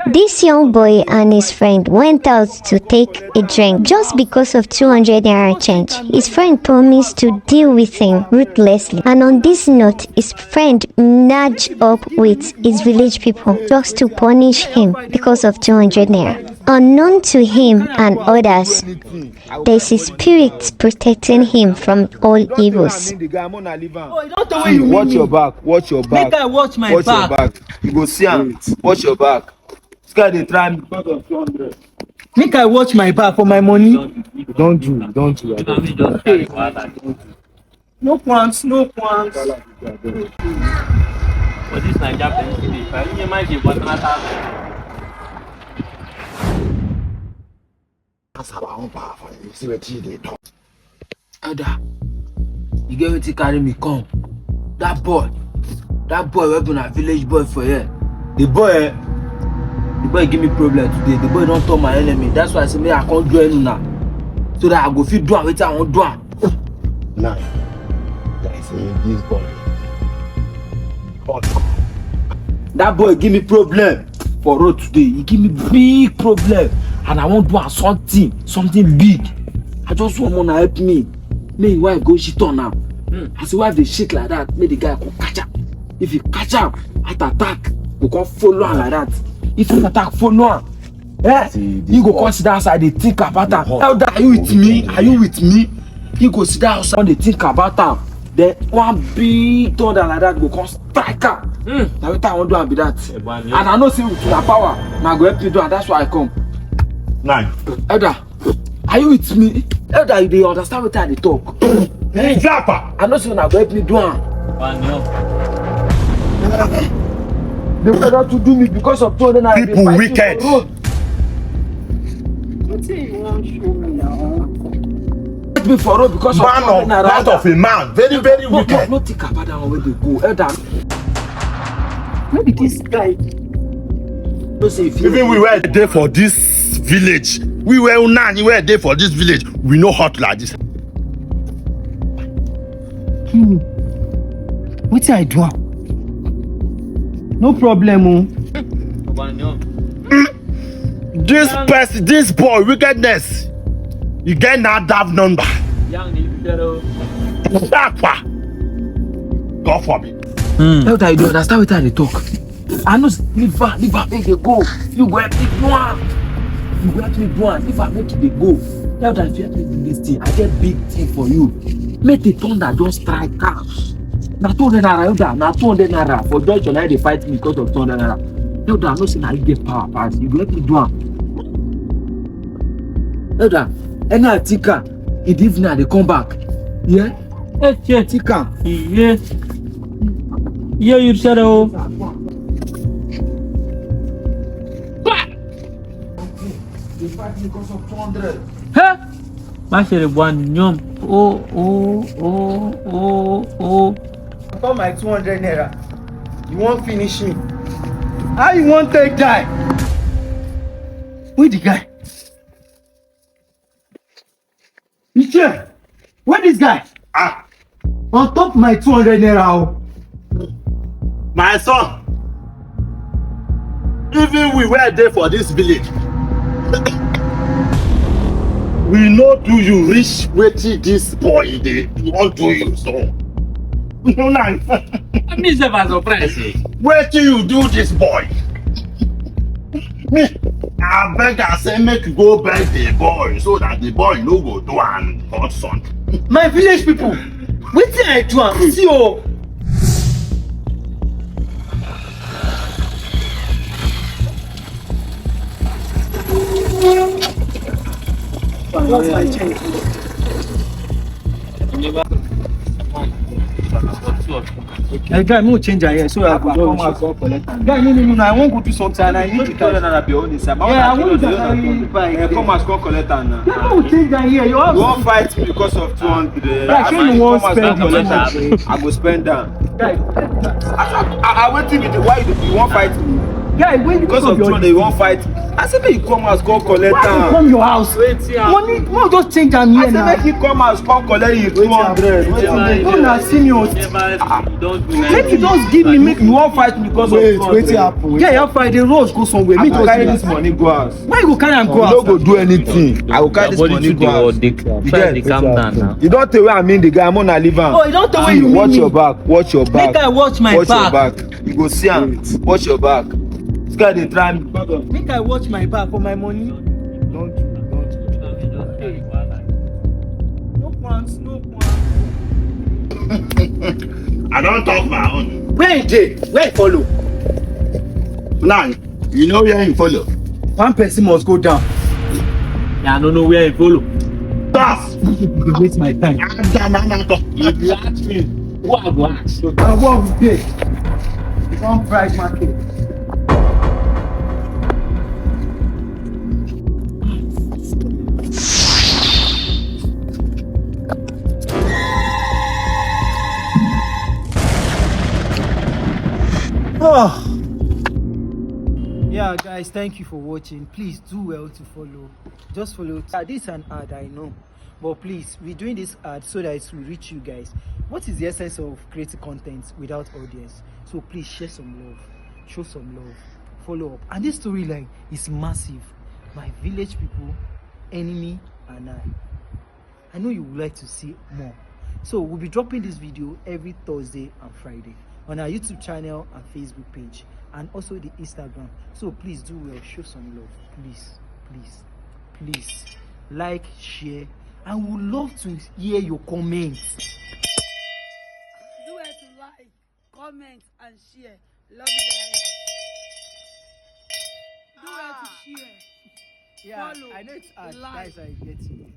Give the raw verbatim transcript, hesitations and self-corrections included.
This young boy and his friend went out to take a drink just because of two hundred naira change. His friend promised to deal with him ruthlessly, and on this note, his friend nudged up with his village people just to punish him because of two hundred naira. Unknown to him and others, there's a spirit protecting him from all evils. Watch your back, watch your back. Make I watch my back. You go see am. Watch your back. This guy dey try me because of two hundred. Make I watch my back for my money. Don't do, don't do. No qualms, no qualms. For this Naija plenty dey. If I really mind dey water. That's our own power for you. See what you dey talk. Elder, you get wetin carry me come? That boy, that boy wey be na village boy for here. The boy, eh? The boy give me problem today. The boy don turn my enemy. That's why I say make I come join una so that I go fit do am wetin I wan do am. Now, I say this boy. That boy give me problem for road today. He give me big problem, and I wan do am something, something big. I just want una help me. Make him wife go shit on am. As him wife dey shit like that, make the guy go catch am. If he catch am, heart attack go come follow am like that. If heart attack follow am, eh, he go come sit down outside dey think about am. Elder, are you with me? Are you with me? He go sit down outside dey think about am. Then one big thunder like that go come strike am. Na wetin I wan do am be that. And I know say with una power, una go help me do am. That's why I come. Nine. Elder, are you with me? Elder, you dey understand wetin I dey talk? Flapper. I know say una go help me do am. The way don to do me because of two hundred naira. People wicked. Wetin you wan show me now? Help me for road because of man of, man of a man. Very, very wicked. No, no, no think about that one wey dey go. Elder. Where be this guy? No say if you even we were there for this village. We were una, we were there for this village. We no hot like this. Hmm. Wetin I do am? No problem o. This person, this boy, wickedness. You get na dav number. Young, you better. Dakwa. God forbid. Elder, you dey understand wetin I dey talk? I know say, leave am, leave am, make e dey go. You go help me do am. You go help me do am. Leave am, make e dey go. Elder, if you help me do this thing, I get big thing for you. Make the thunder just strike am. Na two hundred naira, Elder. Na two hundred naira. For junction, na dey fight me because of two hundred naira. Elder, I know say na you get power pass. You go help me do am. Elder, any I think am, in the evening I dey come back. Yeah? Eche. Think am. Iye. Iye, you said, oh. They fight me because of two hundred. Huh? Mashere bwan nyom. Oh, oh, oh, oh, oh. For my two hundred naira, you wan finish me? How you wan take die? Where the guy? Michelle, where this guy? Ah. On top my two hundred naira o. My son, even we wey dey for this village, we no do you reach wetin this boy dey wan do you so. Me sef I surprise. Wetin you do this boy? Me, I beg, I say make you go beg the boy so that the boy no go do am hot son. My village people, wetin I do am? See o. What's my change? Hey, guy, no change am here. So I go come out, go collect am. Guy, no, no, no, no. I wan go do something and I need to carry. Yeah, I wan use am carry bike. Come out, go collect am now. Guy, no, we change am here. You wan fight me because of two hundred? Guy, shey you wan spend the money? I go spend am. Guy, I, I, I wetin be the why you, you wan fight me? Guy, when you Because come of your two hundred, you wan fight. I say make you come house, come collect why you am. come your house? Wetin Money, no just change am I here say make now. You come house, come collect you two hundred. Wetin dey No there? Na serious. Never don do Make you just give me, make You wan fight me because of Wait, two hundred. Wetin happen? Yeah, you find the road go somewhere. I Me go just carry see. This money go house. Why you go carry am go I no house? Go do anything. I go carry this money go house. Dey try dey calm down now. You don tell where I mean the guy, I'm gonna leave am. Oh, you don tell where See, you mean Watch me. Your back, watch your back. Make I watch my Watch your back. Back. You go see am. Watch your back. This guy dey try me. Make I watch my back for my money. Don't do, don't do. No plans, no plans. I don talk my own. Where he dey? Where he follow? Now, you know where him follow. One person must go down. Yeah, I no know where he follow. Pass. You dey waste my time. Adam Anako. If you ask me, who I go ask? And what we dey? You don price market. Oh. Yeah, guys, thank you for watching. Please do well to follow. Just follow. Ah, this is an ad, I know. But please, we're doing this ad so that it will reach you guys. What is the essence of creating content without audience? So please share some love, show some love, follow up. And this storyline is massive. My village people, enemy, and I. I know you would like to see more. So we'll be dropping this video every Thursday and Friday on our YouTube channel and Facebook page, and also the Instagram. So please do well, show some love, please, please, please like, share. I would love to hear your comments. Do well to like, comment, and share. Love you guys. Do well to share. Yeah, Follow, I know it's hard. Like. Guys, I get it.